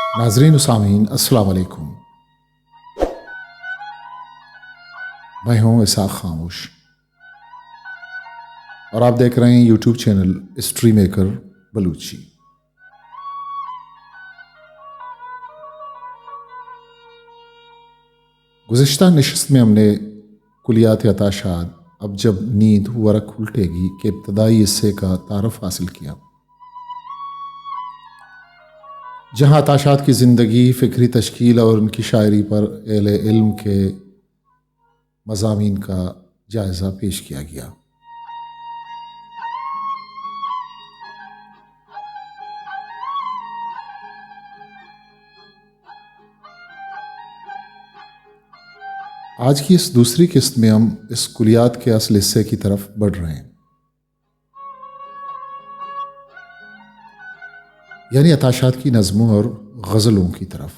ناظرین و سامعین، السلام علیکم۔ میں ہوں اسحاق خاموش اور آپ دیکھ رہے ہیں یوٹیوب چینل ہسٹری میکر بلوچی۔ گزشتہ نشست میں ہم نے کلیات عطا شاد، اب جب نیند ورق الٹے گی کے ابتدائی حصے کا تعارف حاصل کیا، جہاں عطا شاد کی زندگی، فکری تشکیل اور ان کی شاعری پر اہل علم کے مضامین کا جائزہ پیش کیا گیا۔ آج کی اس دوسری قسط میں ہم اس کلیات کے اصل حصے کی طرف بڑھ رہے ہیں، یعنی عطا شاد کی نظموں اور غزلوں کی طرف۔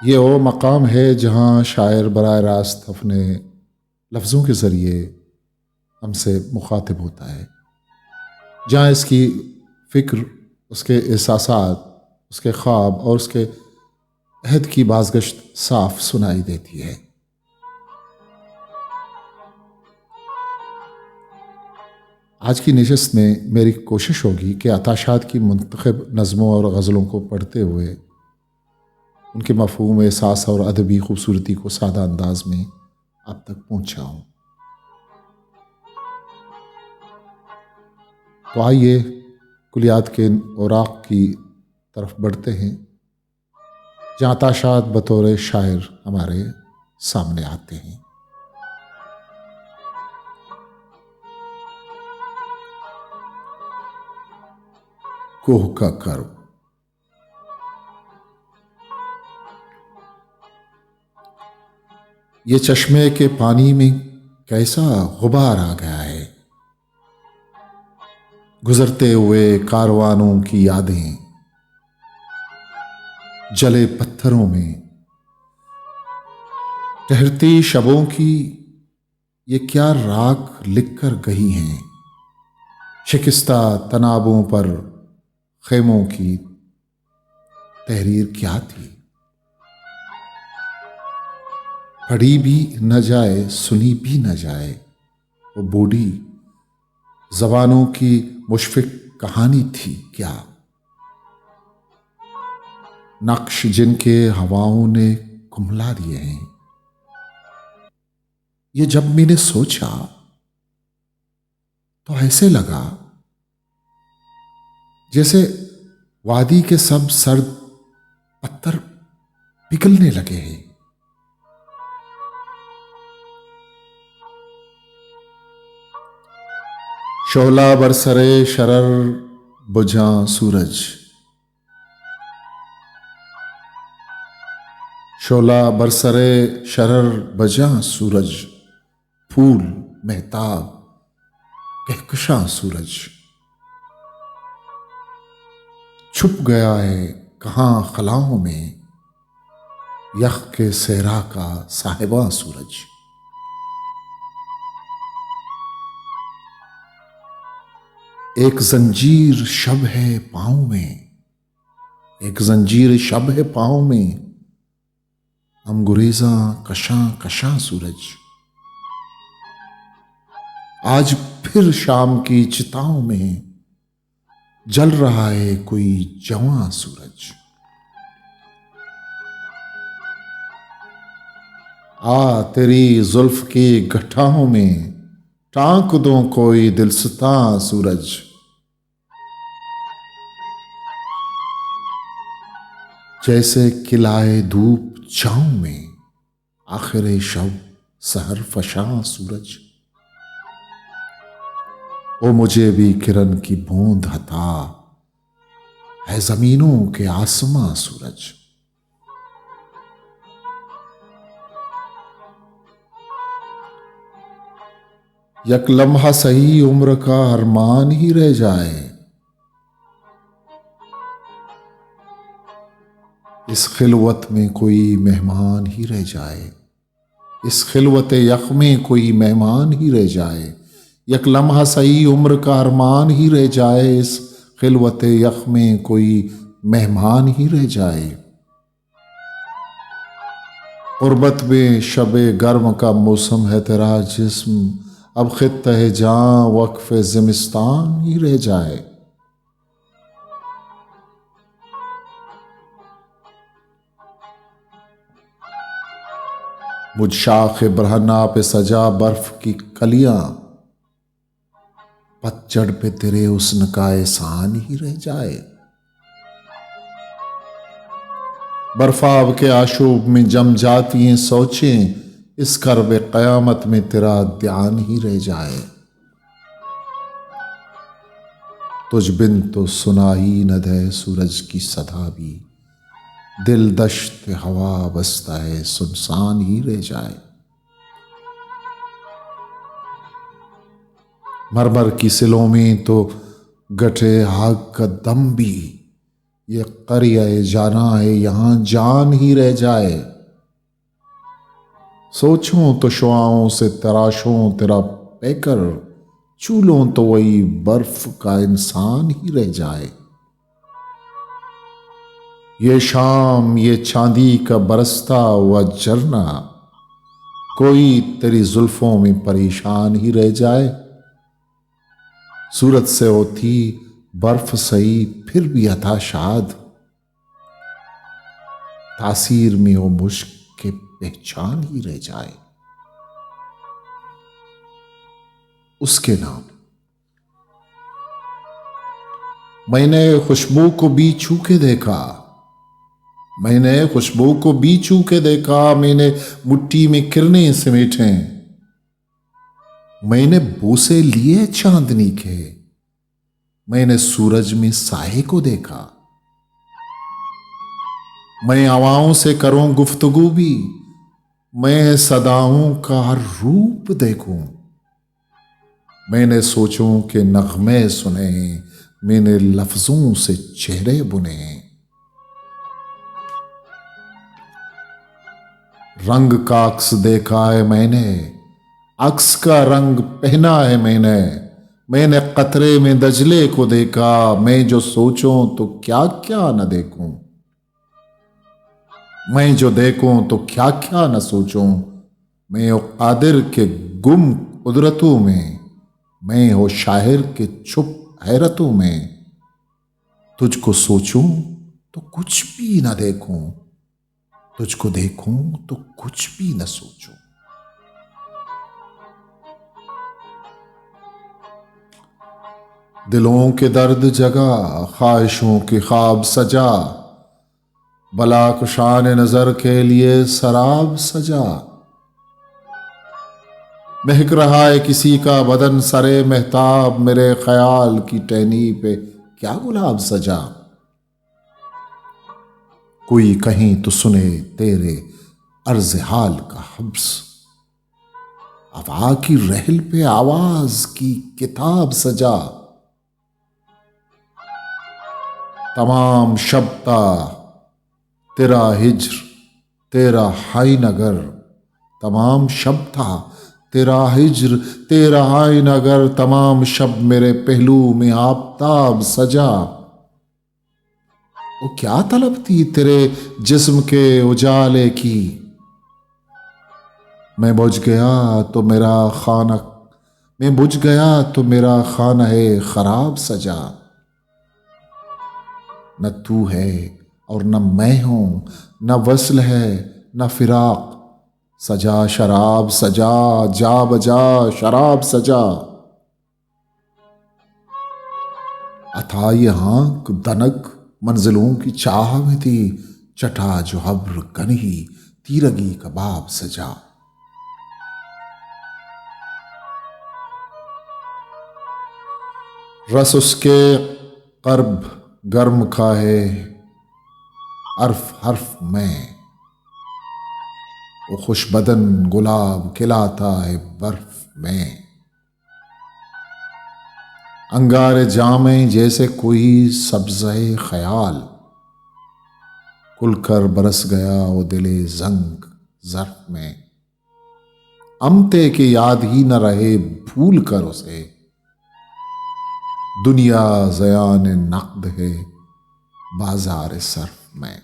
یہ وہ مقام ہے جہاں شاعر براہ راست اپنے لفظوں کے ذریعے ہم سے مخاطب ہوتا ہے، جہاں اس کی فکر، اس کے احساسات، اس کے خواب اور اس کے عہد کی بازگشت صاف سنائی دیتی ہے۔ آج کی نشست میں میری کوشش ہوگی کہ عطا شاد کی منتخب نظموں اور غزلوں کو پڑھتے ہوئے ان کے مفہوم، احساس اور ادبی خوبصورتی کو سادہ انداز میں آپ تک پہنچاؤں۔ تو آئیے، کلیات کے ان اوراق کی طرف بڑھتے ہیں، جہاں عطا شاد بطور شاعر ہمارے سامنے آتے ہیں۔ کوہ کا کرب۔ یہ چشمے کے پانی میں کیسا غبار آ گیا ہے۔ گزرتے ہوئے کاروانوں کی یادیں جلے پتھروں میں، ٹہرتی شبوں کی یہ کیا راگ لکھ کر گئی ہیں؟ شکستہ تنابوں پر خیموں کی تحریر کیا تھی؟ پڑھی بھی نہ جائے، سنی بھی نہ جائے، وہ بوڑھی زبانوں کی مشفق کہانی تھی کیا؟ نقش جن کے ہواؤں نے کملا دیے ہیں۔ یہ جب میں نے سوچا تو ایسے لگا جیسے وادی کے سب سرد پتھر پگھلنے لگے ہیں۔ شعلہ بر سرے شرر بجھاں سورج۔ شعلہ بر سرے شرر بجھاں سورج، پھول مہتاب کہکشاں سورج۔ چھپ گیا ہے کہاں خلاؤں میں یخ کے صحرا کا صاحباں سورج۔ ایک زنجیر شب ہے پاؤں میں، ایک زنجیر شب ہے پاؤں میں، ہم گریزاں کشاں کشاں سورج۔ آج پھر شام کی چتاؤں میں جل رہا ہے کوئی جواں سورج۔ آ تیری زلف کی گھٹاؤں میں ٹانک دوں کوئی دلستاں سورج۔ جیسے کھلائے دھوپ چھاؤں میں، آخر شب سحر فشاں سورج۔ او مجھے بھی کرن کی بوند عطا ہے زمینوں کے آسماں سورج۔ یک لمحہ سہی عمر کا ارمان ہی رہ جائے، اس خلوت میں کوئی مہمان ہی رہ جائے، اس خلوت یخ میں کوئی مہمان ہی رہ جائے، یک لمحہ سہی عمر کا ارمان ہی رہ جائے، اس خلوت یخ میں کوئی مہمان ہی رہ جائے۔ قربت میں شب گرم کا موسم ہے تیرا جسم، اب خطہ جاں وقف زمستان ہی رہ جائے۔ مجھ شاخ برہنہ پہ سجا برف کی کلیاں، پتجھڑ پہ تیرے حسن کا احسان ہی رہ جائے۔ برفاب کے آشوب میں جم جاتی ہیں سوچیں، اس کرب قیامت میں تیرا دھیان ہی رہ جائے۔ تجھ بن تو سنائی نہ دے سورج کی صدا بھی، دل دشت ہوا بستہ ہے سنسان ہی رہ جائے۔ مرمر کی سلوں میں تو گٹے آگ کا دم بھی، یہ قریہ جاناں ہے یہاں جان ہی رہ جائے۔ سوچوں تو شعاعوں سے تراشوں تیرا پیکر، چولوں تو وہی برف کا انسان ہی رہ جائے۔ یہ شام، یہ چاندی کا برستا ہوا جھرنا، کوئی تیری زلفوں میں پریشان ہی رہ جائے۔ صورت سے ہوتی برف سہی پھر بھی عطا شاد، تاثیر میں وہ مشک کے پہچان ہی رہ جائے۔ اس کے نام۔ میں نے خوشبو کو بھی چھو کے دیکھا، میں نے خوشبو کو بھی چھو کے دیکھا، میں نے مٹھی میں کرنیں سمیٹیں، میں نے بوسے لیے چاندنی کے، میں نے سورج میں سائے کو دیکھا۔ میں ہواؤں سے کروں گفتگو بھی، میں صداؤں کا ہر روپ دیکھوں۔ میں نے سوچوں کے نغمے سنے، میں نے لفظوں سے چہرے بنے۔ رنگ کا عکس دیکھا ہے میں نے، عکس کا رنگ پہنا ہے میں نے۔ میں نے قطرے میں دجلے کو دیکھا، میں جو سوچوں تو کیا کیا نہ دیکھوں۔ میں جو دیکھوں تو کیا کیا نہ سوچوں۔ میں ہو قادر کے گم قدرتوں میں، میں ہو شاعر کے چھپ حیرتوں میں۔ تجھ کو سوچوں تو کچھ بھی نہ دیکھوں، تجھ کو دیکھوں تو کچھ بھی نہ سوچوں۔ دلوں کے درد جگا، خواہشوں کے خواب سجا، بلا کشان نظر کے لیے سراب سجا۔ مہک رہا ہے کسی کا بدن سرے مہتاب، میرے خیال کی ٹہنی پہ کیا گلاب سجا۔ کوئی کہیں تو سنے تیرے عرض حال کا حبس، ہوا کی رحل پہ آواز کی کتاب سجا۔ تمام شب تھا تیرا ہجر، تیرا ہائن اگر۔ تمام شب تھا تیرا ہجر، تیرا ہائن اگر۔ تمام شب میرے پہلو میں آفتاب سجا۔ وہ کیا طلب تھی تیرے جسم کے اجالے کی؟ میں بجھ گیا تو میرا خانہ، میں بجھ گیا تو میرا خانہ ہے خراب سجا۔ نہ تو ہے اور نہ میں ہوں، نہ وصل ہے نہ فراق۔ سجا شراب سجا، جا بجا شراب سجا۔ عطا یہ آنکھ دنک منزلوں کی چاہ میں تھی، چٹا جو ابر کنہی تیرگی کباب سجا۔ رس اس کے قرب گرم کا ہے حرف حرف میں، وہ خوش بدن گلاب کھلاتا ہے برف میں۔ انگار جامیں جیسے کوئی سبزہ خیال، کھل کر برس گیا وہ دل زنگ ظرف میں۔ امتے کہ یاد ہی نہ رہے بھول کر اسے، دنیا زیان نقد ہے، بازار صرف میں۔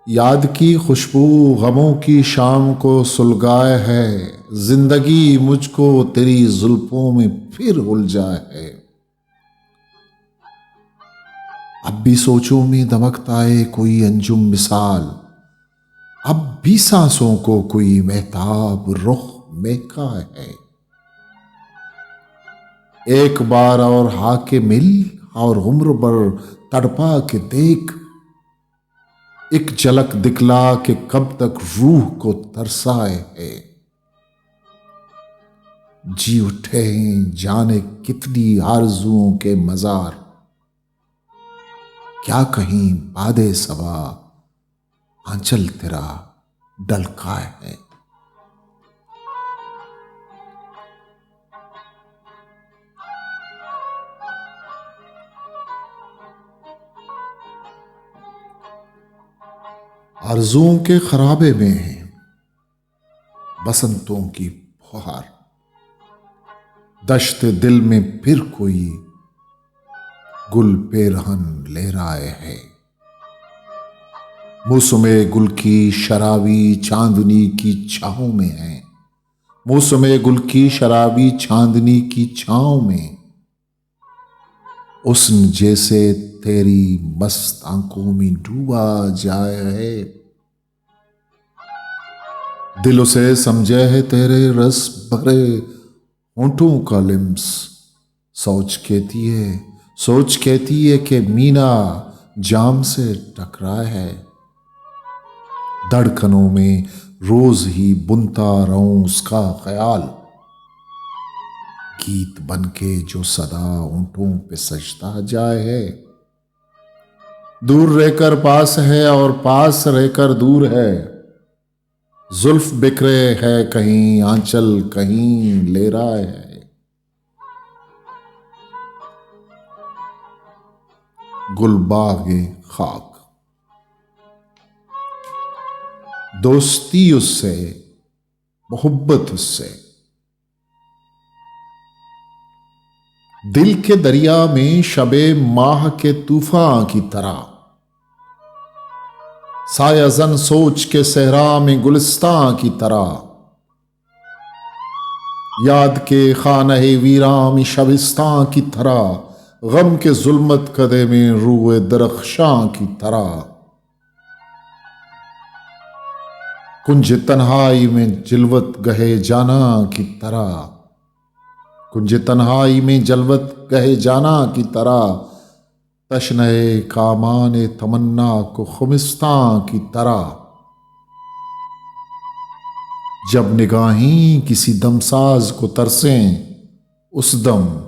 یاد کی خوشبو غموں کی شام کو سلگائے ہے، زندگی مجھ کو تیری زلفوں میں پھر الجھائے ہے۔ اب بھی سوچوں میں دمکتا ہے کوئی انجم مثال، اب بھی سانسوں کو کوئی مہتاب رخ مہکا ہے۔ ایک بار اور آ کے मिल और उम्र भर तड़पा के देख, एक झलक दिखला के कब तक रूह को तरसाए है। जी उठे हैं जाने कितनी आरजुओं के मजार, क्या कहीं बादे सबा आंचल तेरा ढलका है। आरजुओं के खराबे में हैं बसंतों की फुहार। दश्त दिल में फिर कोई गुल पेरहन लहराए है। मौसम गुल की शराबी चांदनी की छाँव में है। मौसम गुल की शराबी चांदनी की छाँव में हुस्न जैसे तेरी मस्त आंखों में डूबा जाए है। दिल उसे समझे है तेरे रस भरे होंठों का लिम्स। सोच कहती है, सोच कहती है कि मीना जाम से टकराए है। धड़कनों में रोज ही बुनता रहूं उसका ख्याल, गीत बनके जो सदा होंठों पे सजता जाए है। दूर रहकर पास है और पास रहकर दूर है, जुल्फ बिखरे है कहीं आंचल कहीं लहराए है। गुलबाग खाक। दोस्ती उससे, मोहब्बत उससे। दिल के दरिया में शबे माह के तूफान की तरह, साया जन सोच के सहरा में गुलिस्तां की तरह, याद के खानहे वीरां में शबिस्तां की तरह, गम के जुल्मत कदे में रूए दरख्शां की तरह। कुंज तन्हाई में जलवत गहे जाना की तरह, कुंज तन्हाई में जलवत गहे जाना की तरह, तशनए कामान तमन्ना को खुमिस्तां की तरह। जब निगाहें किसी दमसाज को तरसें, उस दम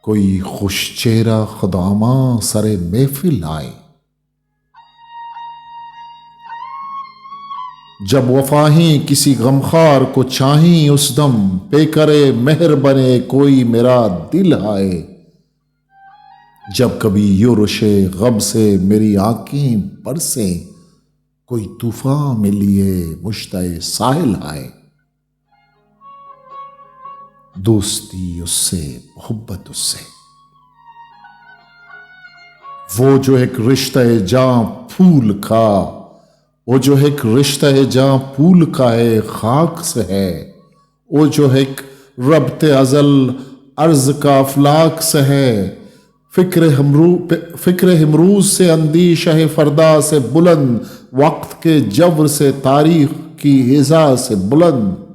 कोई खुश चेहरा खुदामा सरे महफिल आए। जब वफाहें किसी गमखार को चाहें, उस दम पेकरे मेहर बने कोई मेरा दिल आए। जब कभी यो रुशे गम से मेरी आंखें बरसें, कोई तूफान में लिए मुश्तए साहिल आए। दोस्ती उससे, मोहब्बत उससे। वो जो एक रिश्ता है जहाँ फूल का, वो जो एक रिश्ता है जहाँ फूल का है, खाक से है। वो जो एक रब्त अज़ल अर्ज़ का अफलाक से है। फ़िक्र हमरू-, फ़िक्र इमरूज़ से, अंदीशा फ़रदा से बुलंद, वक्त के जबर से, तारीख की हिज़ा से बुलंद।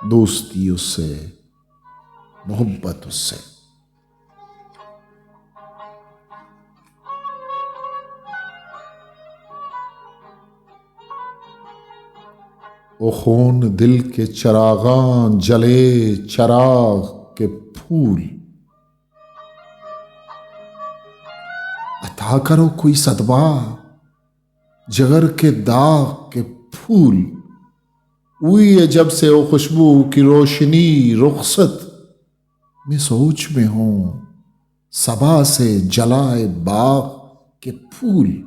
दोस्ती उससे, मोहब्बत उससे। ओ खून दिल के चरागां, जले चराग के फूल। अता करो कोई सदबा, जगर के दाग के फूल। हुई है जब से ओ खुशबू की रोशनी रुखसत, मैं सोच में हूँ सबा से जलाए बाग के फूल।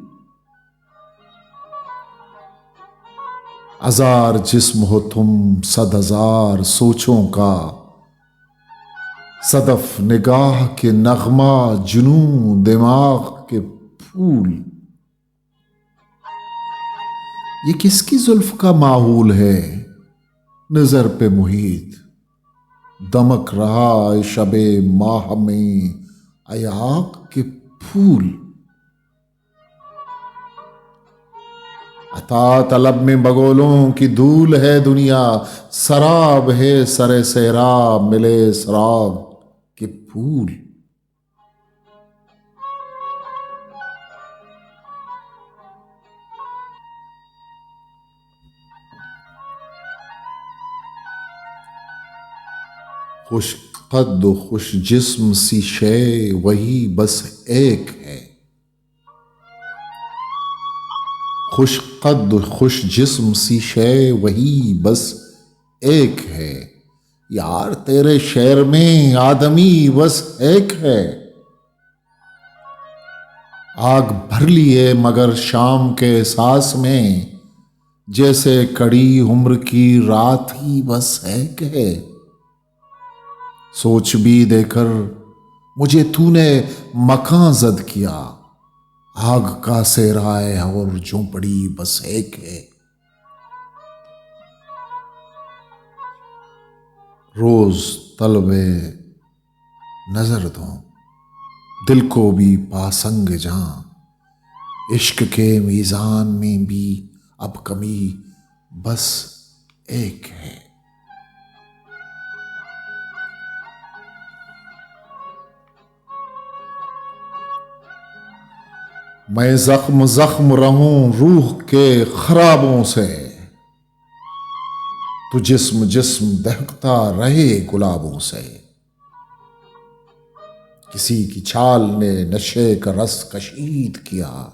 ہزار جسم ہو تم، صد ہزار سوچوں کا، صدف نگاہ کے نغمہ، جنوں دماغ کے پھول۔ یہ کس کی زلف کا ماحول ہے، نظر پہ محیط، دمک رہا ہے شب ماہ میں ایاغ کے پھول۔ عطا طلب میں بگولوں کی دھول ہے دنیا، سراب ہے سر صحرا، ملے سراغ کے پھول۔ خوش قد و خوش جسم سی شے وہی بس ایک ہے۔ خوش قد و خوش جسم سی شے وہی بس ایک ہے۔ یار، تیرے شعر میں آدمی بس ایک ہے۔ آگ بھر لی ہے مگر شام کے احساس میں، جیسے کڑی عمر کی رات ہی بس ایک ہے۔ سوچ بھی دے کر مجھے تو نے مکان زد کیا، آگ کا سہرا ہے اور جھونپڑی بس ایک ہے۔ روز طلب نظر دوں، دل کو بھی پاسنگ جاں، عشق کے میزان میں بھی اب کمی بس ایک ہے۔ میں زخم زخم رہوں روح کے خرابوں سے، تو جسم جسم دہکتا رہے گلابوں سے۔ کسی کی چال نے نشے کا رس کشید کیا،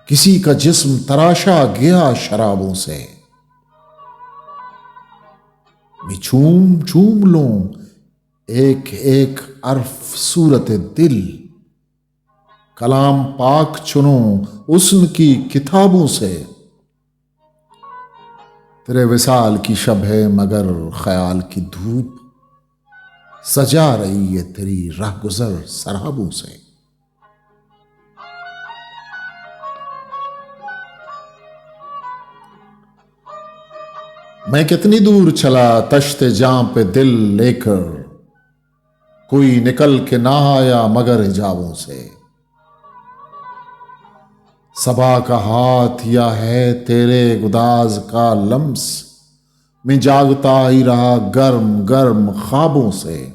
کسی کا جسم تراشا گیا شرابوں سے۔ میں چوم چوم لوں ایک ایک حرف صورت دل، کلام پاک چنوں حسن کی کتابوں سے۔ تیرے وصال کی شب ہے مگر خیال کی دھوپ سجا رہی ہے تیری رہگزر سرابوں سے۔ میں کتنی دور چلا تشت جاں پہ دل لے کر، کوئی نکل کے نہ آیا مگر حجابوں سے۔ صبا کا ہاتھ یا ہے تیرے گداز کا لمس، میں جاگتا ہی رہا گرم گرم خوابوں سے۔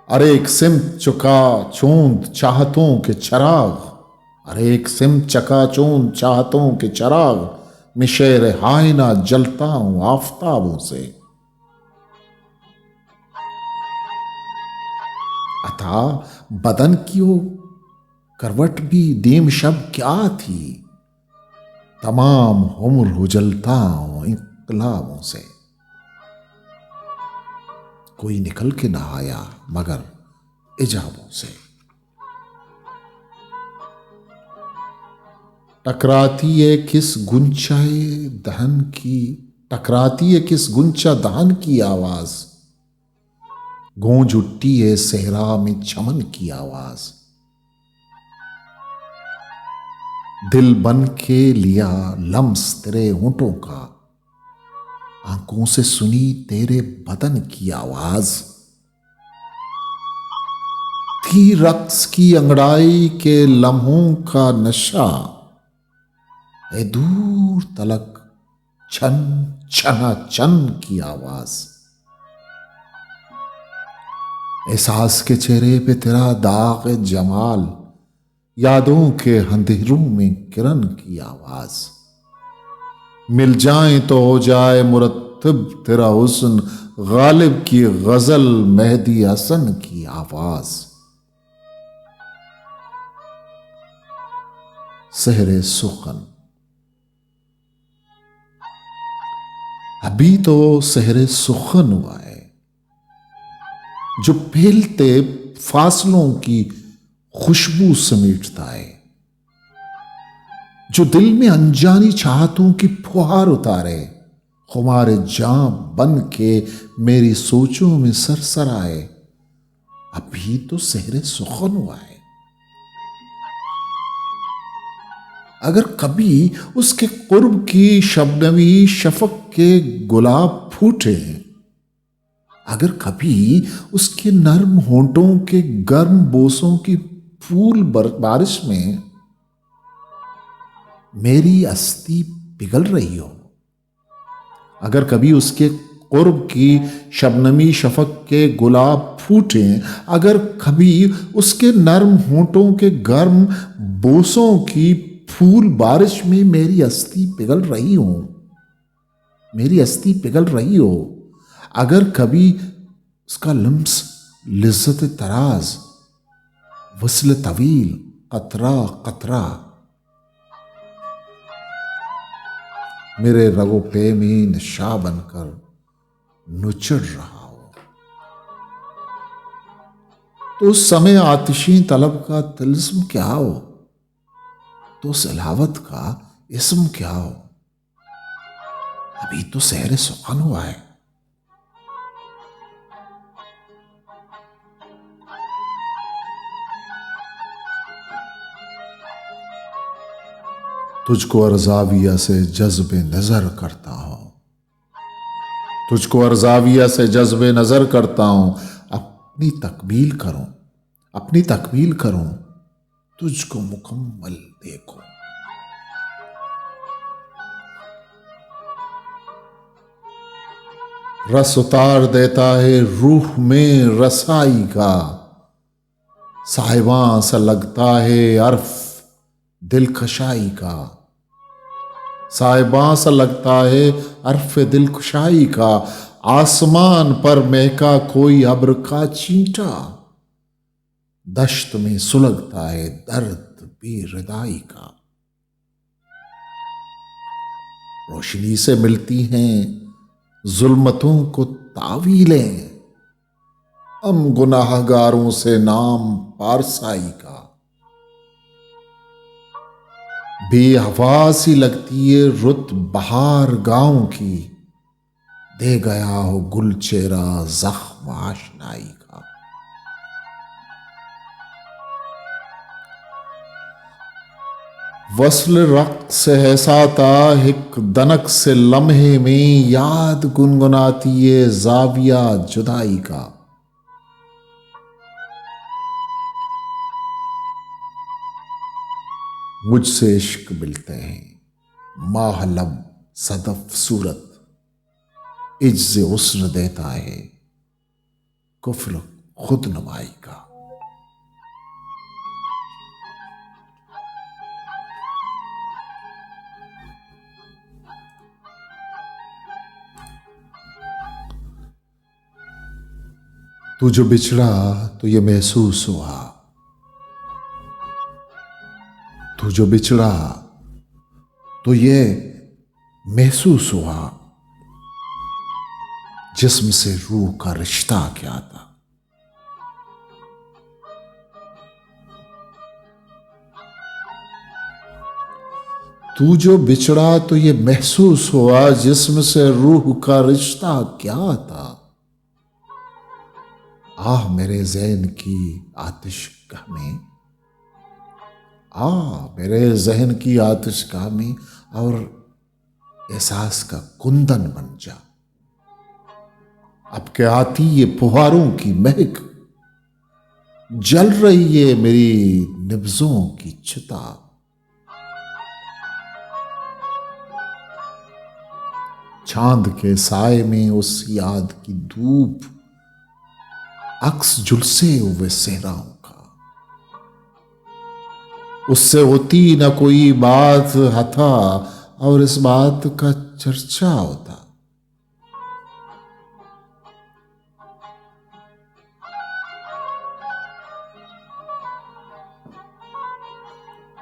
ہر ایک سمت چکا چوند چاہتوں کے چراغ، ہر ایک سمت چکا چوند چاہتوں کے چراغ، میں شعر ہائنا جلتا ہوں آفتابوں سے۔ عطا، بدن کی ہو کروٹ بھی دیم شب کیا تھی، تمام عمر اجلتا ہوں انقلابوں سے۔ کوئی نکل کے نہ آیا مگر حجابوں سے۔ ٹکراتی ہے کس گنچہ دہن کی، ٹکراتی ہے کس گنچہ دہن کی آواز، گونج اٹھی ہے صحرا میں چمن کی آواز۔ دل بن کے لیا لمس تیرے ہونٹوں کا، آنکھوں سے سنی تیرے بدن کی آواز۔ تھی رقص کی انگڑائی کے لمحوں کا نشہ، ہے دور تلک چھن چھنا چن کی آواز۔ احساس کے چہرے پہ تیرا داغ جمال، یادوں کے اندھیروں میں کرن کی آواز۔ مل جائیں تو ہو جائے مرتب تیرا حسن، غالب کی غزل، مہدی حسن کی آواز۔ سحر سخن۔ ابھی تو سحر سخن ہوا ہے، جو پھیلتے فاصلوں کی خوشبو سمیٹتا ہے۔ جو دل میں انجانی چاہتوں کی پھوہار اتارے، خمار جاں بن کے میری سوچوں میں سر سر آئے، ابھی تو سحر سخن ہوا ہے۔ اگر کبھی اس کے قرب کی شبنمی شفق کے گلاب پھوٹے، اگر کبھی اس کے نرم ہونٹوں کے گرم بوسوں کی پھول بر-، بارش میں میری ہستی پگھل رہی ہو، اگر کبھی اس کے قرب کی شبنمی شفق کے گلاب پھوٹیں، اگر کبھی اس کے نرم ہونٹوں کے گرم بوسوں کی پھول بارش میں میری ہستی پگھل رہی ہوں، میری ہستی پگھل رہی ہو، اگر کبھی اس کا لمس لذت طراز، وصل طویل، قطرہ قطرہ، میرے رگ و پے میں نشہ بن کر نچڑ رہا ہو، تو اس سمے آتشیں طلب کا طلسم کیا ہو؟ تو اس حلاوت کا اسم کیا ہو؟ ابھی تو سحر سخن ہوا ہے۔ تجھ کو ہر زاویہ سے جذب نظر کرتا ہوں، تجھ کو ہر زاویہ سے جذب نظر کرتا ہوں، اپنی تکمیل کروں، اپنی تکمیل کروں، تجھ کو مکمل دیکھوں۔ رس اتار دیتا ہے روح میں رسائی کا، صاحباں سا لگتا ہے عرف دلکشائی کا، صاحباں سا لگتا ہے عرف دلکشائی کا، آسمان پر مہکا کوئی ابر کا چینٹا، دشت میں سلگتا ہے درد بے ردائی کا۔ روشنی سے ملتی ہیں ظلمتوں کو تاویلیں، ہم گناہگاروں سے نام پارسائی کا۔ بے ہوا سی لگتی ہے رت بہار گاؤں کی، دے گیا ہو گل چہرہ زخم آشنائی کا۔ وصل رقص ایسا تھا، ایک دنک سے لمحے میں یاد گنگناتی ہے زاویہ جدائی کا۔ مجھ سے عشق ملتے ہیں، ماہ لب صدف صورت، عجز حسن دیتا ہے کفر خود نمائی کا۔ تو جو بچھڑا تو یہ محسوس ہوا، تو جو بچھڑا تو یہ محسوس ہوا، جسم سے روح کا رشتہ کیا تھا؟ تو جو بچھڑا تو یہ محسوس ہوا، جسم سے روح کا رشتہ کیا تھا؟ آہ میرے ذہن کی آتشگاہ میں، آہ میرے ذہن کی آتشگاہ میں اور احساس کا کندن بن جا۔ اب کہ آتی یہ پھوہاروں کی مہک، جل رہی ہے میری نبضوں کی چھتا۔ چاند کے سائے میں اس یاد کی دھوپ، عکس جھلسے ہوئے صحراؤں کا۔ اس سے ہوتی نہ کوئی بات ہتھا اور اس بات کا چرچا ہوتا۔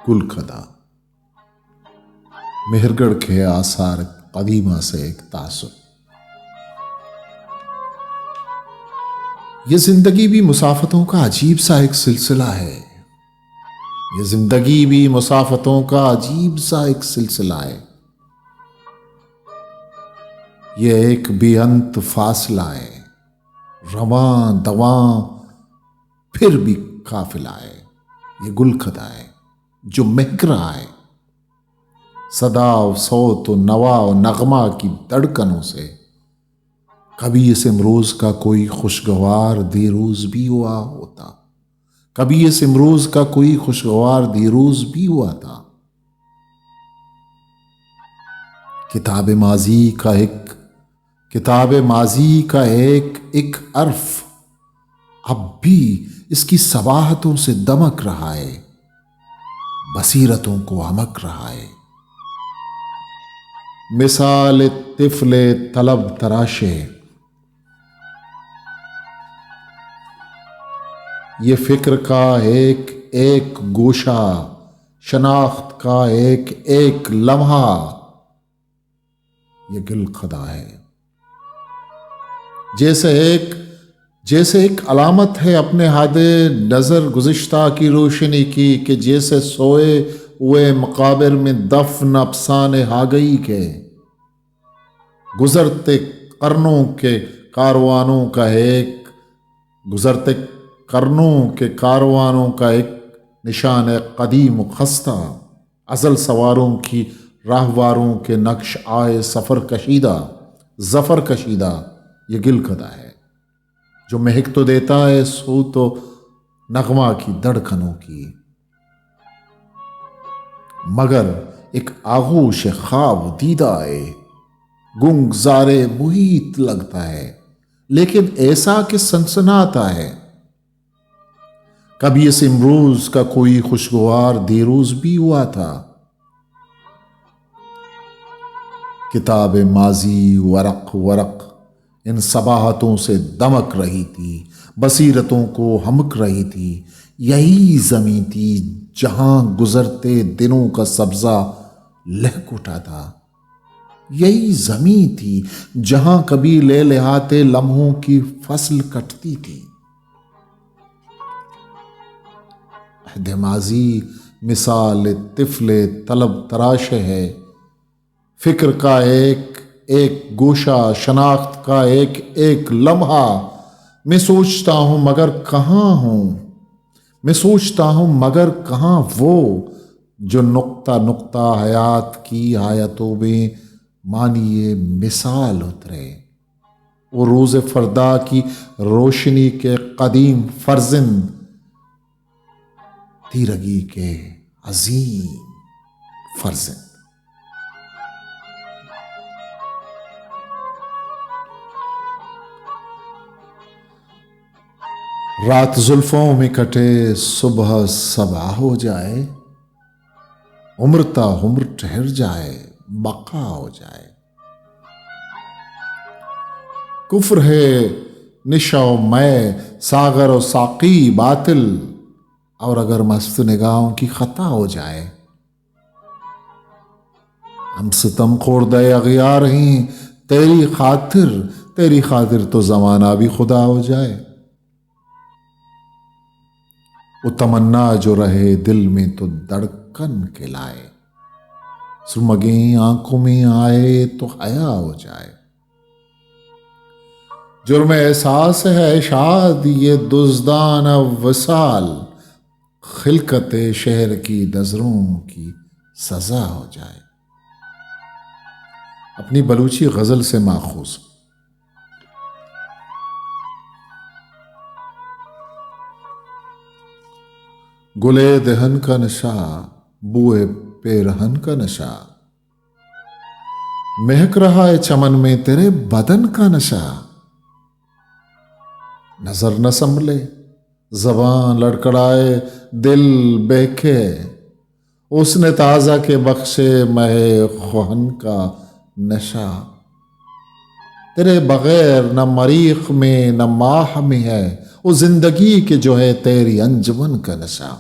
گل کھدا، مہرگڑھ کے آثار قدیمہ سے ایک تاثر۔ یہ زندگی بھی مسافتوں کا عجیب سا ایک سلسلہ ہے۔ یہ زندگی بھی مسافتوں کا عجیب سا ایک سلسلہ ہے۔ یہ ایک بے انت فاصلہ ہے، رواں دواں پھر بھی قافلہ ہے۔ یہ گل کھدا ہے جو مہک رہا ہے، صدا و صوت و نوا و نغمہ کی دھڑکنوں سے۔ کبھی اس امروز کا کوئی خوشگوار دیروز بھی ہوا ہوتا، کبھی اس امروز کا کوئی خوشگوار دیروز بھی ہوا تھا۔ کتاب ماضی کا ایک، کتاب ماضی کا ایک ایک حرف اب بھی اس کی صباحتوں سے دمک رہا ہے، بصیرتوں کو ہمک رہا ہے۔ مثال طفل طلب تراشے، یہ فکر کا ایک ایک گوشہ، شناخت کا ایک ایک لمحہ، یہ گل کھدا ہے۔ جیسے ایک، جیسے ایک علامت ہے اپنے حد نظر گزشتہ کی روشنی کی، کہ جیسے سوئے ہوئے مقابر میں دفن افسانے آگہی کے۔ گزرتے قرنوں کے کاروانوں کا ایک، گزرتے قرنوں کے کاروانوں کا ایک نشان ہے قدیم و خستہ۔ ازل سواروں کی راہواروں کے نقش آئے سفر کشیدہ، ظفر کشیدہ، یہ گل کھدا ہے۔ جو مہک تو دیتا ہے صوت و نغمہ کی دھڑکنوں کی، مگر ایک آغوش خواب دیدہ ہے، گنگزار محیط لگتا ہے، لیکن ایسا کہ سنسناتا ہے۔ کبھی اس امروز کا کوئی خوشگوار دیروز بھی ہوا تھا۔ کتاب ماضی ورق ورق ان صباحتوں سے دمک رہی تھی، بصیرتوں کو ہمک رہی تھی۔ یہی زمین تھی جہاں گزرتے دنوں کا سبزہ لہک اٹھا تھا۔ یہی زمین تھی جہاں کبھی لے لہاتے لمحوں کی فصل کٹتی تھی۔ عہد ماضی مثال طفل طلب تراش ہے۔ فکر کا ایک ایک گوشہ، شناخت کا ایک ایک لمحہ۔ میں سوچتا ہوں مگر کہاں ہوں؟ میں سوچتا ہوں مگر کہاں وہ جو نقطہ نقطہ حیات کی آیتوں میں مانی مثال اترے؟ وہ روز فردا کی روشنی کے قدیم فرزند، تیرگی کے عظیم فرزند۔ رات زلفوں میں کٹے، صبح صبا ہو جائے، عمر تا عمر ٹھہر جائے، بقا ہو جائے۔ کفر ہے نشہ و مے، ساغر و ساقی باطل، اور اگر مست نگاہوں کی خطا ہو جائے۔ ہم ستم خوردہ اغیار ہیں، تیری خاطر، تیری خاطر تو زمانہ بھی خدا ہو جائے۔ وہ تمنا جو رہے دل میں تو دھڑکن کے لائے، سرمگیں آنکھوں میں آئے تو حیا ہو جائے۔ جرم احساس ہے شاد یہ دزدانہ وصال، خلقت شہر کی نظروں کی سزا ہو جائے۔ اپنی بلوچی غزل سے ماخوذ۔ گلے دہن کا نشہ، بوئے پیرہن کا نشہ، مہک رہا ہے چمن میں تیرے بدن کا نشہ۔ نظر نہ سنبھلے، زبان لڑکڑائے، دل بہکے۔ حسن تازہ کے بخشے مہ خوہن کا نشہ۔ تیرے بغیر نہ مریخ میں نہ ماہ میں ہے، وہ زندگی کے جو ہے تیری انجمن کا نشہ۔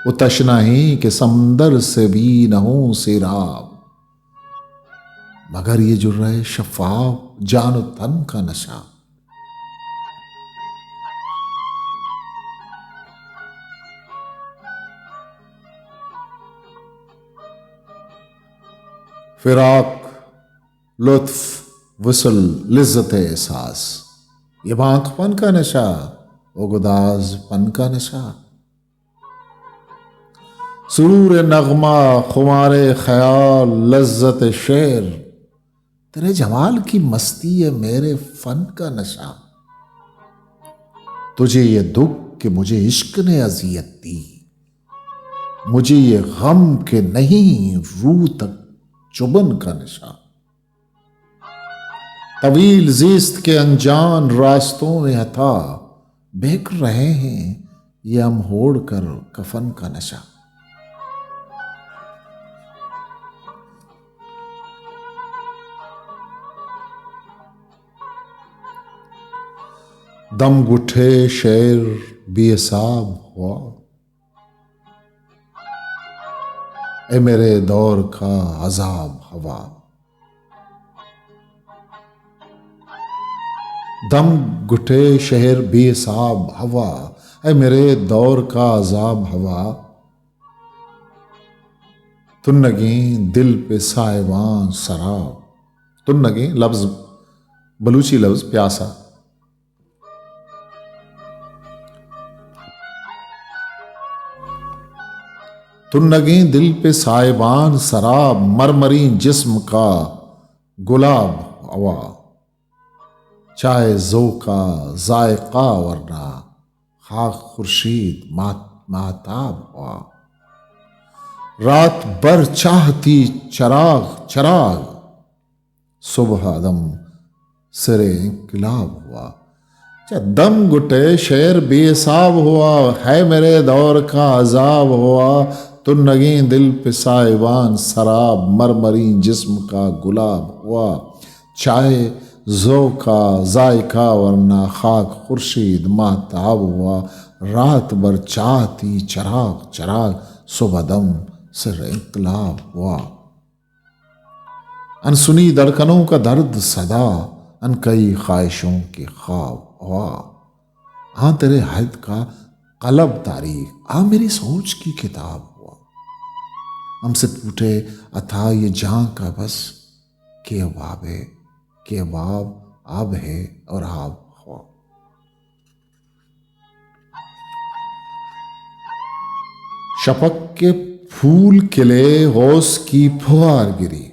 وہ تشنہ ہیں کہ سمندر سے بھی نہ ہوں سیراب، مگر یہ جرہ شفاف جان و تن کا نشہ۔ فراق، لطف، وصل، لذت احساس، یہ بانک پن کا نشہ، و گداز پن کا نشہ۔ سرور نغمہ، خمار خیال، لذت شعر، تیرے جمال کی مستی ہے میرے فن کا نشہ۔ تجھے یہ دکھ کہ مجھے عشق نے اذیت دی، مجھے یہ غم کہ نہیں روح تک چبھن کا نشہ۔ طویل زیست کے انجان راستوں میں عطا، بک رہے ہیں یہ ہم اوڑھ کر کفن کا نشہ۔ دم گھٹے شعر بے حساب ہوا، اے میرے دور کا عذاب ہوا۔ دم گھٹے شعر بے حساب ہوا، اے میرے دور کا عذاب ہوا۔ تنگیں دل پہ سائبان سراب۔ تنگیں لفظ، بلوچی لفظ پیاسا۔ تنگیں دل پہ سائبان سراب، مرمریں جسم کا گلاب ہوا۔ چائے ذوق ء ذائقہ ورنا، خاک خورشید مات-، ماہتاب ہوا۔ رات بر چاہتی چراغ، چراغ، صبح ء دم سر انقلاب ہوا۔ چہ دم گٹے شعر بے حساب ہوا، ہے میرے دور کا عذاب ہوا۔ تنگیں دل پہ سائبان سراب، مرمریں جسم کا گلاب ہوا۔ چائے ذوق ء ذائقہ ورنا، خاک خورشید ماہتاب ہوا۔ رات بر چاہتی چراغ، چراغ، صبح دم سر انقلاب ہوا۔ ان سنی دھڑکنوں کا درد صدا، ان کئی خواہشوں کے خواب ہوا۔ ہاں تیرے عہد کا قلب تاریخ، آ میری سوچ کی کتاب ہوا۔ ہم سے پوچھے عطا یہ جہاں کا بس، کہ اب آب ہے، کہ اب آب، آب ہے اور آب ہوا۔ شفق کے پھول کھلے، غوث کی پھوار گری،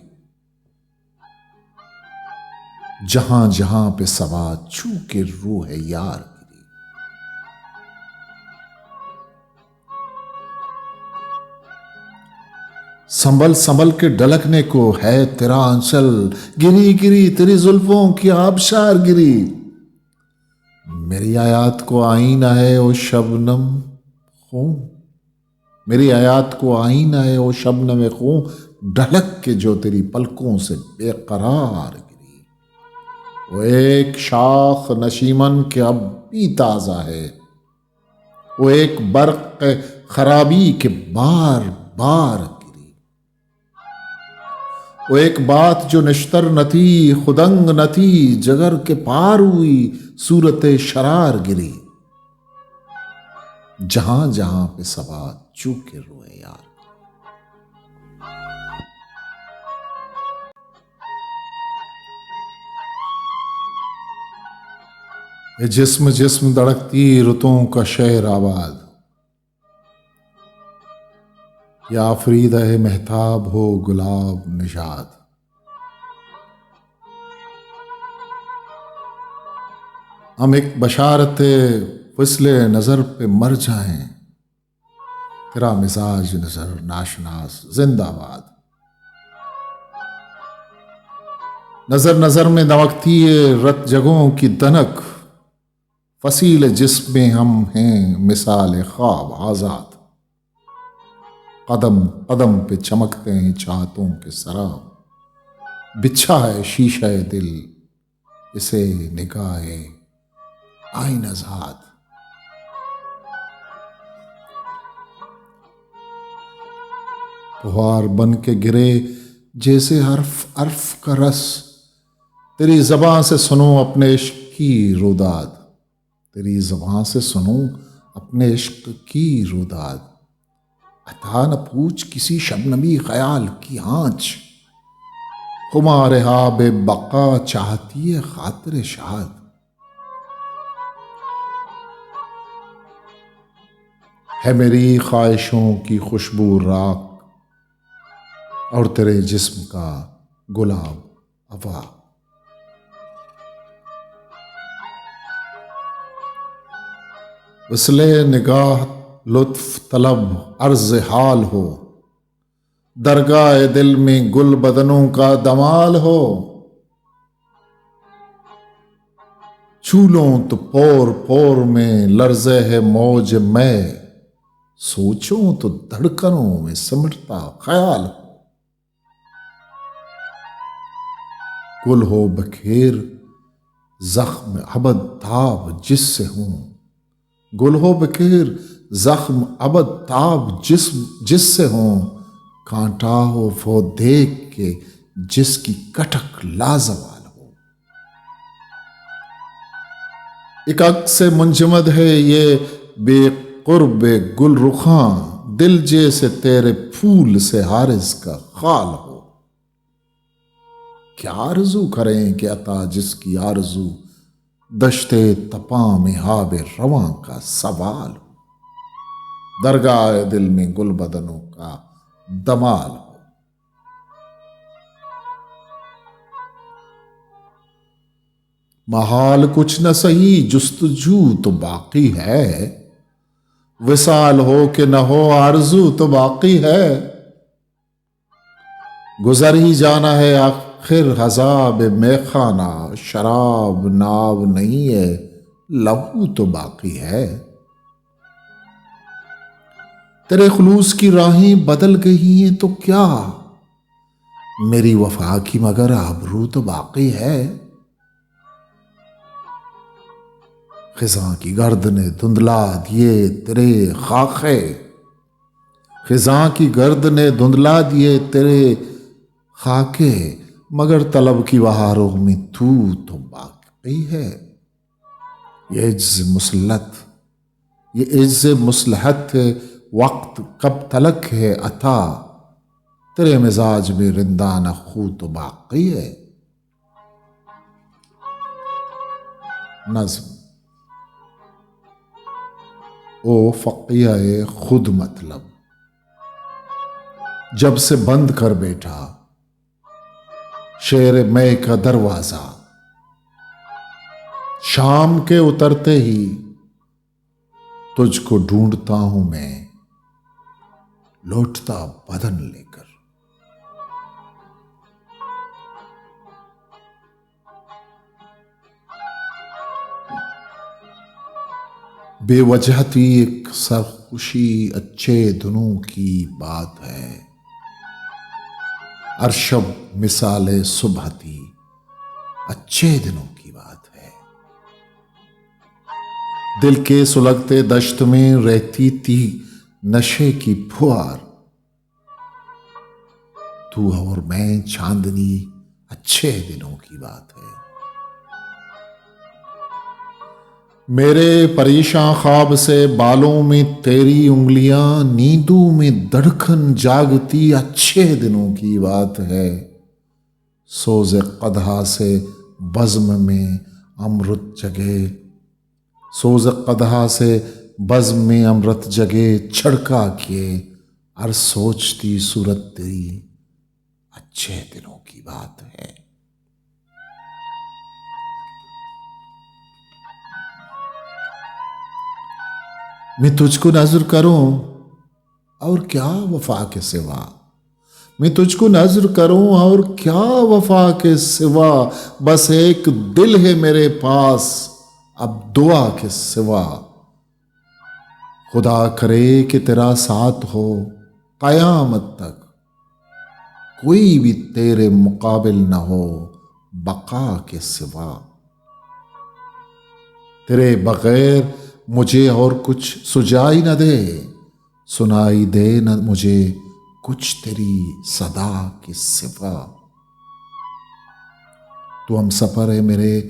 جہاں جہاں پہ صبا چو کہ روح یار گری۔ سنبھل سنبھل کے ڈھلکنے کو ہے تیرا آنچل، گری گری تیری زلفوں کی آبشار گری۔ میری حیات کو آئینہ ہے او شبنم خوں، میری حیات کو آئینہ ہے او شبنم خوں، ڈھلک کے جو تیری پلکوں سے بے قرار گری۔ وہ ایک شاخ نشیمن کہ اب بھی تازہ ہے، وہ ایک برق خرابی کہ بار بار گری۔ وہ ایک بات جو نشتر نہ تھی، خدنگ نہ تھی، جگر کے پار ہوئی، صورت شرار گری۔ جہاں جہاں پہ صبا چو کہ روئے یار۔ اے جسم جسم دھڑکتی رتوں کا شہر آباد، یا آفریدہ مہتاب ہو گلاب نژاد۔ ہم ایک بشارت فصل نظر پہ مر جائیں، تیرا مزاج نظر ناشناس زندہ باد۔ نظر نظر میں دمکتی ہے رت جگوں کی دنک، فصیل جسم میں ہم ہیں مثال خواب آزاد۔ قدم قدم پہ چمکتے ہیں چاہتوں کے سراب۔ بچھا ہے شیشہ دل اسے نگاہ آئینہ زاد۔ پھوار بن کے گرے جیسے حرف حرف کا رس، تیری زباں سے سنوں اپنے عشق کی روداد، تیری زباں سے سنوں اپنے عشق کی روداد۔ عطا نہ پوچھ کسی شبنمی خیال کی آنچ، خمار حاب بقا چاہتی ہے خاطر شاد۔ ہے میری خواہشوں کی خوشبو راکھ اور تیرے جسم کا گلاب ہوا۔ وصل نگاہ لطف طلب عرض حال ہو، درگاہ دل میں گل بدنوں کا دمال ہو۔ چولوں تو پور پور میں لرزے ہے موج میں، سوچوں تو دھڑکنوں میں سمٹتا خیال ہو۔ گل ہو بکھیر زخم ابد تاب جس سے ہوں، گل ہو بکھیر زخم ابد تاب جس، جس سے ہوں، کانٹا ہو وہ دیکھ کے جس کی کٹک لازوال ہو۔ ایک عکس منجمد ہے یہ بے قرب گل رخاں، دل جیسے تیرے پھول سے عارض کا خال ہو۔ کیا آرزو کریں کہ عطا جس کی آرزو، دشت تپاں میں حاب رواں کا سوال ہو، درگاہ دل میں گل بدنوں کا دمال ہو۔ محال کچھ نہ سہی، جستجو تو باقی ہے، وصال ہو کہ نہ ہو آرزو تو باقی ہے۔ گزر ہی جانا ہے آخر عذاب میخانہ، شراب ناب نہیں ہے، لہو تو باقی ہے۔ تیرے خلوص کی راہیں بدل گئی ہیں تو کیا، میری وفا کی مگر آبرو تو باقی ہے۔ خزاں کی گردن دھندلا دیے تیرے خاکے، خزاں کی گردن دھندلا دیے تیرے خاکے، مگر طلب کی بہاروں میں تو تو باقی ہے۔ یہ عجز مسلط، یہ عجز مصلحت وقت کب تلک ہے عطا، تیرے مزاج میں رندانہ خوں تو باقی ہے۔ نظم۔ او فقیہ خود مطلب، جب سے بند کر بیٹھا شعر مے کا دروازہ، شام کے اترتے ہی تجھ کو ڈھونڈتا ہوں میں، لوٹتا بدن لے کر۔ بے وجہ تھی ایک سرخوشی اچھے دنوں کی بات ہے، ہر شب مثال صبح تھی اچھے دنوں کی بات ہے۔ دل کے سلگتے دشت میں رہتی تھی نشے کی پھوار۔ تو اور میں چاندنی اچھے دنوں کی بات ہے۔ میرے پریشاں خواب سے بالوں میں تیری انگلیاں، نیندوں میں دھڑکن جاگتی اچھے دنوں کی بات ہے۔ سوز قدحا سے بزم میں امرت جگے، سوز قدحا سے بزم میں امرت جگے، چھڑکا کیے ہر سوچتی صورت تیری اچھے دنوں کی بات ہے۔ میں تجھ کو نذر کروں اور کیا وفا کے سوا، میں تجھ کو نذر کروں اور کیا وفا کے سوا، بس ایک دل ہے میرے پاس اب دعا کے سوا۔ خدا کرے کہ تیرا ساتھ ہو قیامت تک، کوئی بھی تیرے مقابل نہ ہو بقا کے سوا۔ تیرے بغیر مجھے اور کچھ سجائی نہ دے، سنائی دے نہ مجھے کچھ تیری صدا کے سوا۔ تو ہم سفر ہے میرے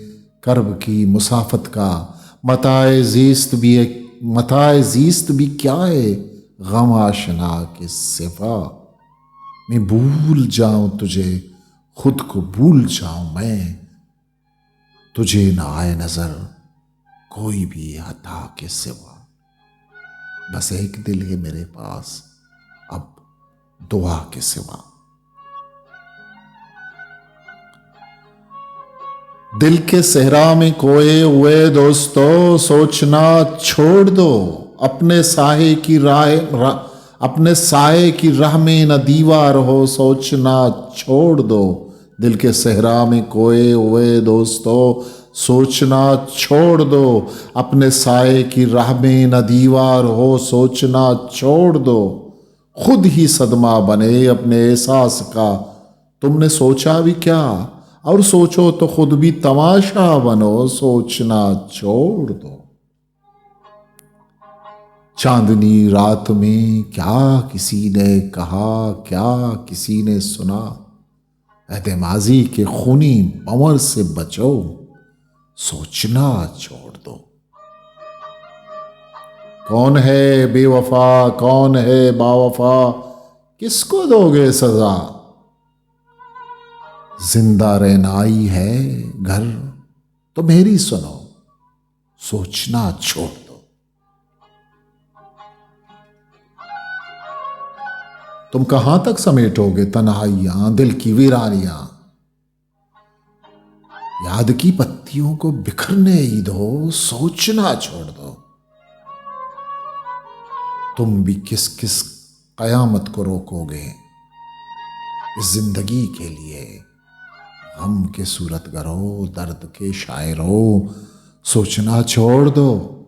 کرب کی مسافت کا، متاع زیست بھی ہے، متاع زیست بھی کیا ہے غم آشنا کے سوا۔ میں بھول جاؤں تجھے خود کو بھول جاؤں میں، تجھے نہ آئے نظر کوئی بھی عطا کے سوا۔ بس ایک دل ہے میرے پاس، اب دعا کے سوا۔ دل کے صحرا میں کھوئے ہوئے دوستو، سوچنا چھوڑ دو۔ اپنے سائے کی راہ، را-، اپنے سائے کی راہ میں نہ دیوار ہو، سوچنا چھوڑ دو۔ دل کے صحرا میں کھوئے ہوئے دوستو، سوچنا چھوڑ دو۔ اپنے سائے کی راہ میں نہ دیوار ہو، سوچنا چھوڑ دو۔ خود ہی صدمہ بنے اپنے احساس کا، تم نے سوچا بھی کیا؟ اور سوچو تو خود بھی تماشا بنو، سوچنا چھوڑ دو۔ چاندنی رات میں کیا کسی نے کہا، کیا کسی نے سنا؟ عہد ماضی کے خونی بھنور سے بچو، سوچنا چھوڑ دو۔ کون ہے بے وفا، کون ہے باوفا، کس کو دو گے سزا؟ زندہ رہنائی ہے گر تو میری سنو، سوچنا چھوڑ دو۔ تم کہاں تک سمیٹو گے تنہائیاں، دل کی ویرانیاں؟ یاد کی پتیوں کو بکھرنے ہی دو، سوچنا چھوڑ دو۔ تم بھی کس کس قیامت کو روکو گے اس زندگی کے لیے؟ غم کے صورت گرو، درد کے شاعرو، سوچنا چھوڑ دو۔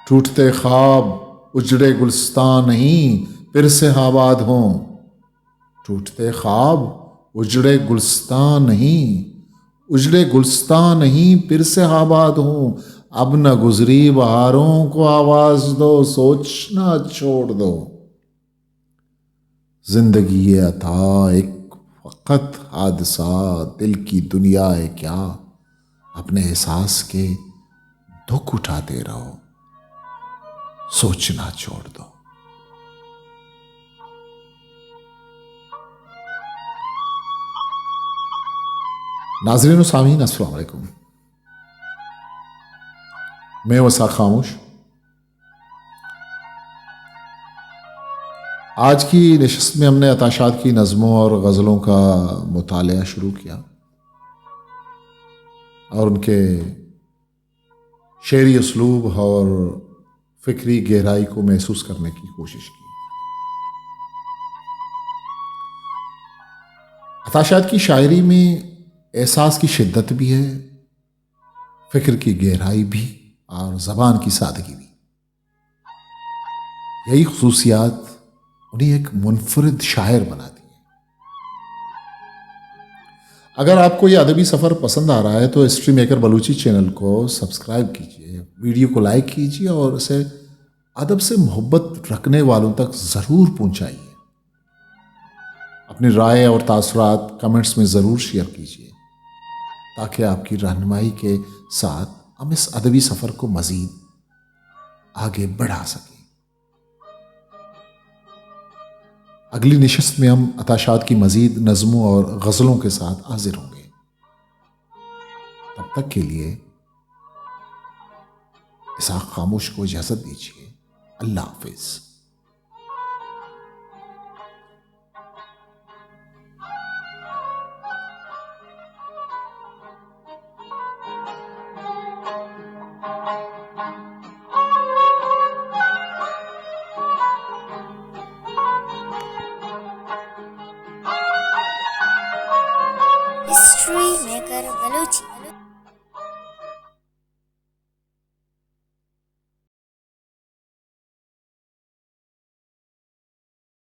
ٹوٹتے خواب اجڑے گلستان نہیں، پھر سے آباد ہوں۔ ٹوٹتے خواب اجڑے گلستان نہیں، اجڑے گلستان نہیں، پھر سے آباد ہوں۔ اب نہ گزری بہاروں کو آواز دو، سوچنا چھوڑ دو۔ زندگی عطا ایک فقط حادثہ، دل کی دنیا ہے کیا؟ اپنے احساس کے دکھ اٹھاتے رہو، سوچنا چھوڑ دو۔ ناظرین و سامعین، السلام علیکم۔ میں ہوں اسحاق خاموش۔ آج کی نشست میں ہم نے عطا شاد کی نظموں اور غزلوں کا مطالعہ شروع کیا اور ان کے شعری اسلوب اور فکری گہرائی کو محسوس کرنے کی کوشش کی۔ عطا شاد کی شاعری میں احساس کی شدت بھی ہے، فکر کی گہرائی بھی اور زبان کی سادگی بھی۔ یہی خصوصیات انہیں ایک منفرد شاعر بناتی ہیں۔ اگر آپ کو یہ ادبی سفر پسند آ رہا ہے تو ہسٹری میکر بلوچی چینل کو سبسکرائب کیجیے، ویڈیو کو لائک کیجیے اور اسے ادب سے محبت رکھنے والوں تک ضرور پہنچائیے۔ اپنی رائے اور تاثرات کمنٹس میں ضرور شیئر کیجیے تاکہ آپ کی رہنمائی کے ساتھ ہم اس ادبی سفر کو مزید آگے بڑھا سکیں۔ اگلی نشست میں ہم عطا شاد کی مزید نظموں اور غزلوں کے ساتھ حاضر ہوں گے۔ تب تک کے لیے اسحاق خاموش کو اجازت دیجیے۔ اللہ حافظ۔ ہسٹری میکر بلوچی۔